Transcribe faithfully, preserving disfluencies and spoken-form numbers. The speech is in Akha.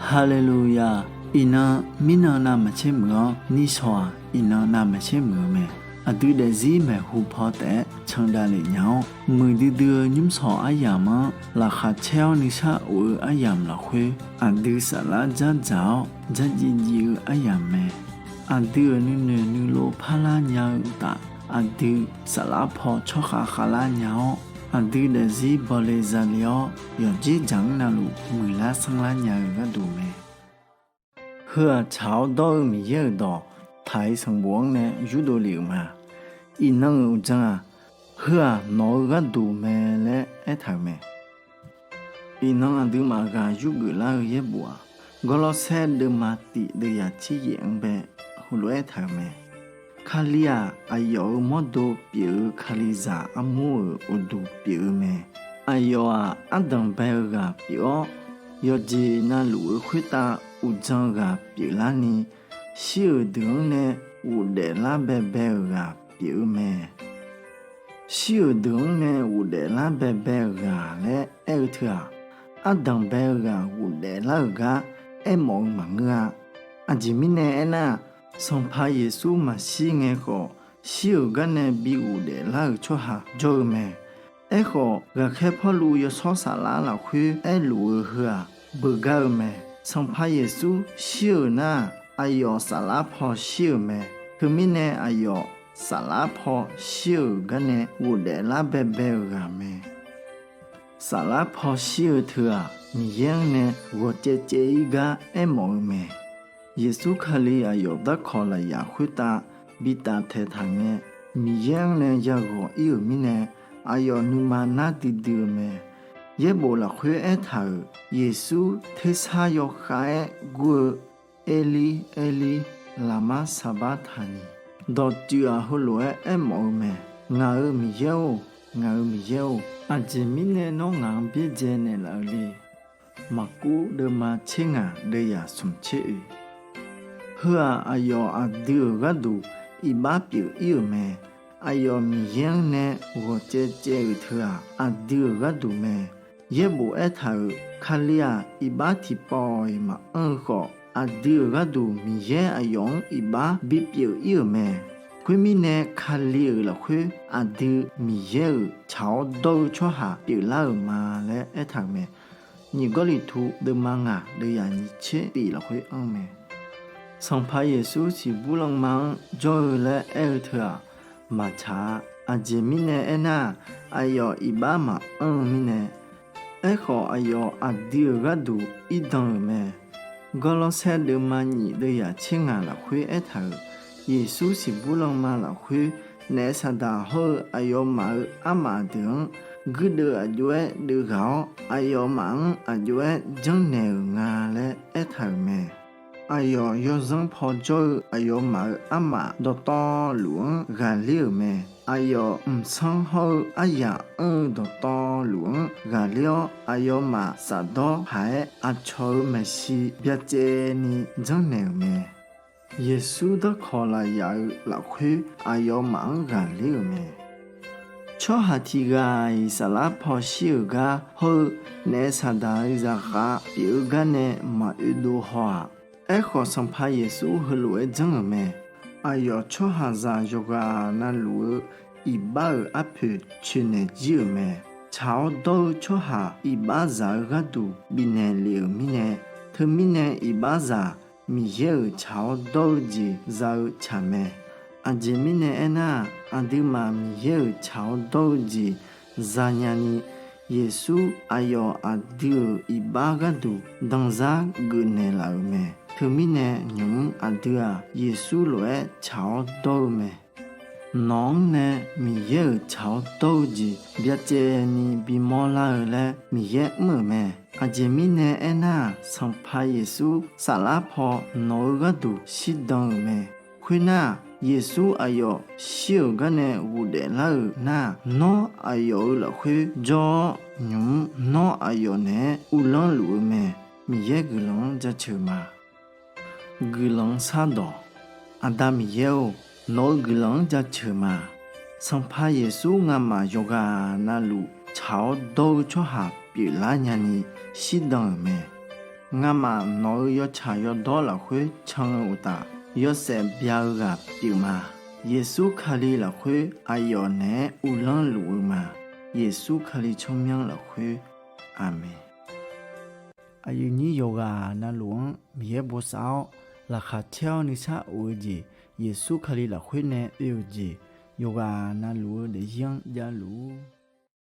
Haleluya! Iqnan, mirnan navmaqtser muiq-awr, nishawq-aq, iqnan navmaqtser muiq-eu mae. Aqdui daefzir maeqhu paw taef-aer candav lef nya-awr, muiqdui dui-eu nymrshawq aryamq-anr laqkhaq caer-awr nuisar of-eu aryamq lafkhoer, aqdui saflar dzardzaq-awr dzardziv dziv-eu aryamq mae. Aqdui-euq nuinoeq nuilov parlar nya-eu uqtaf, aqdui saflar paw tsawrkhav khavlar nya-awr, aqdui daefzir bawle zale-awr, yawqdzer dzaq-anr navluf muiqlar sanrlar nya-eu gharduq mae. Heu-aq, tsaq-awr dawr-eu Miqyaer-euq dawq taq-iq sanqbof-anr nae yurdov lef-euq ma. Iqnan-euq uqdzan-aq, Heu-aq, nawq-eu gharduq mae laer aertaq-euq mae. Iqnan aqduimaf ghaq yurgeuf lar-eu yaerbof-aq, Gawrlawrsaer deuvma tif deuvyaq tser yaef-anr bae heulof-aer aertaq-euq mae. Kali-aq, aqyawf-euq mawrdo pyeuf-eu Kalizaq armur-euq uqduq pyeuf-eu mae. Aqyawf-aq, ardanq bae-eu ghaq pyeuf-awr, yawqjeq navluf-eu khoertav uqdzan ghaq pyeuflarni, shir-euq deuq-anr nae ghofdaef lar baebae-euq ghaq pyeuf-eu mae. Shir-euq deuq-anr nae ghofdaef lar baebae-euq ghaq laer aer-eu teu-aq, ardanq bae-eu ghaq ghofdaef lar-euq gar aermawf-eu maqngeur-a. Aqjeq mirnae aernar-aq, Sanqpaq Yeqsur maqshir ngae khawf, shir-euq garnae bi ghofdaef lar-euq tsawrhaq jawr-eu mae. Aerkhawf, ghaqkhaer Pawrluv yawshawr saflar lafkhoer aerluf-eu heu-aq, beugar-eu mae. Sanqpaq Yeqsur shir-euq nar-aq, aqyawf saflar paw shir-euq mae. Teumirnae aqyawf saflar paw shir-euq garnae ghofdaef lar baebae-euq ghaq mae. Saflar paw shir-eu teu-aq, Miqyaer-anr nae ghawqcaev caev-ir gar aermawf-eu mae. Yeqsur Kali aqyawf darkawq lafyaq khoertav bi taftaeq taq ngae, Miqyaer-anr nae yaghawq ir-euq mirnae, aqyawf nuima nar duidui-eu mae. Yaerbof lafkhoer aertaq-euq Yeqsur tersar yawkhav-aer gur-eu, Erlir, Erlir, laqmar saqbartaqniq. Dawqtsuif-aq heulof-aer aermawf-eu mae. Ngaq-euq Miqyaer-or, ngaq-euq Miqyaer-or, aqjeq mirnae nawr ngaq-anr byaerdzae naeqlaf-eu le. Maqkuv deuvma tser ngaq deuvyaq smq tser oe. Heu-aq, aqyawf aqdui-euq gharduq iqbax pyeuf-ir-euq mae. Aqyawf Miqyaer-anr nae ghawqcaev caev-euq teu-aq, aqdui-euq gharduq mae. Yaerbof aertaq-euq Kali-aq, iqbax tiqpawf-iq maqanr-eu khawf, aqdui-euq gharduq Miqyaer aqyawf-anr iqbax bipyeuf-ir-euq mae. Khoermirnae, Kali-euq lafkhoer aqdui Miqyaer-euq tsaq-awr dawr-eu tsawrhaq pyeuflar-euq ma laer aertaq-euq mae. Nyiq Gawrliqtu deuvma ngaq deuvyaq nyiq tser tiq lafkhoer anr mae. Sanqpaq Yeqsur siqbur lanma-anr jawr-eu laer aer-eu teu-aq, maqtsaq-a. Aqjeq mirnae aernar-aq, aqyawf iqbax maqanr-eu mirnae, aerkhawf aqyawf aqdui-euq gharduq irdan-euq mae. Gawrlawrsaer deuvma nyiq deuvyaq tser ngaq lafkhoer aertaq-euq, Yeqsur siqbur lanma lafkhoer naef saqdaq hawr-eu aqyawfmaf-euq armaf deuq-anr guirdeuv aqjox-aer deuvghaq-awr, aqyawfmaf-anr aqjox-aer janrnaeq-euq nga laer aertaq-euq mae. Aqyawf yawzanr paw jawr-eu aqyawfmaf-euq armaf dawqtawvluf-anr ghaqler-euq mae. Aqyawf mqsanr hawr-eu aryaq anr-eu dawqtawvluf-anr ghaqler-awr, aqyawfmaf safdawr paq-aer aqcawq-euq maeqshi byacaevni janrnaeq-euq mae. Yeqsur darkawq lafyaq-euq lafkhoer aqyawfmaf-anr ghaqler-euq mae. Tsawrhaq tiqghaq-iq saflar paw shir-euq gar hawr-eu naef saqdaq-eu zaqkhav pyeuf-eu garnae maqoe dov haw-aq. Aerkhawf, Sanqpaq Yeqsur heulof-aer janr-euq mae. Aqyawf tsawrhaqzaq yawqghaq navluf-eu iqbax-euq arpoeq coeqnaeq jir-euq mae. Tsaq-awr dawr-eu tsawrhaq iqbax zaq-eu gharduq bifnaeq lef-euq mirnae, teumirnae iqbaxzaq Miqyaer-euq tsaq-awr dawr-eu jeq za-eu tsaq mae. Aqjeq mirnae aernar-aq, aqduimaf Miqyaer-euq tsaq-awr dawr-eu jeq zanya ni, Yeqsur aqyawf aqdui-euq iqbax gharduq danzar geufnaeq laf-euq mae. Teumirnae nymq-mr aqdui-aq, Yeqsur lof-aer tsaq-awr dawr-eu mae. Nawq-anr nae Miqyaer-euq tsaq-awr dawr-eu jeq byacaevni bimawr lar-eu laer Miqyaer mr-euq mae. Aqjeq mirnae aernar-aq, Sanqpaq Yeqsur saflar paw nawq-eu gharduq shirdan-euq mae. Khoernar-aq, Yeqsur aqyawf shir-euq garnae ghofdaef lar-euq nar-aq, nawr aqyawf-euq lafkhoer jawr-awr, nymq-mr nawr aqyawf naeq-aer uvlanr luf-eu mae. Miqyaer guiqlanq-anr jaceuq ma. Guiqlanq shardawq. Aqda Miqyaer-or, nawq-eu guiqlanq-anr jaceuq ma. Sanqpaq Yeqsur ngamaf yawqghaq navluf tsaq-awr dawr-eu tsawrhaq pyeuflar nyani shirdan-euq mae. Ngamaf nawq-eu yawtsaq yawdawr lafkhoer can-eu uqtaf, yawshaef bya-eu ghaq pyeuf ma. Yeqsur Kali lafkhoer aqyawf naeq-aer uvlanr luf-eu ma. Yeqsur Kali tsawrmyanr lafkhoer, Aqmeq. Aqyuif nyir yawqghaq navluf-anr Miqyaer bosav-awr laqkhaq caer-awr nuisar of-eu jeq Yeqsur Kali lafkhoer nae oe-euq jeq yawqghaq navluf-eu daefzir-anr javluf-ur.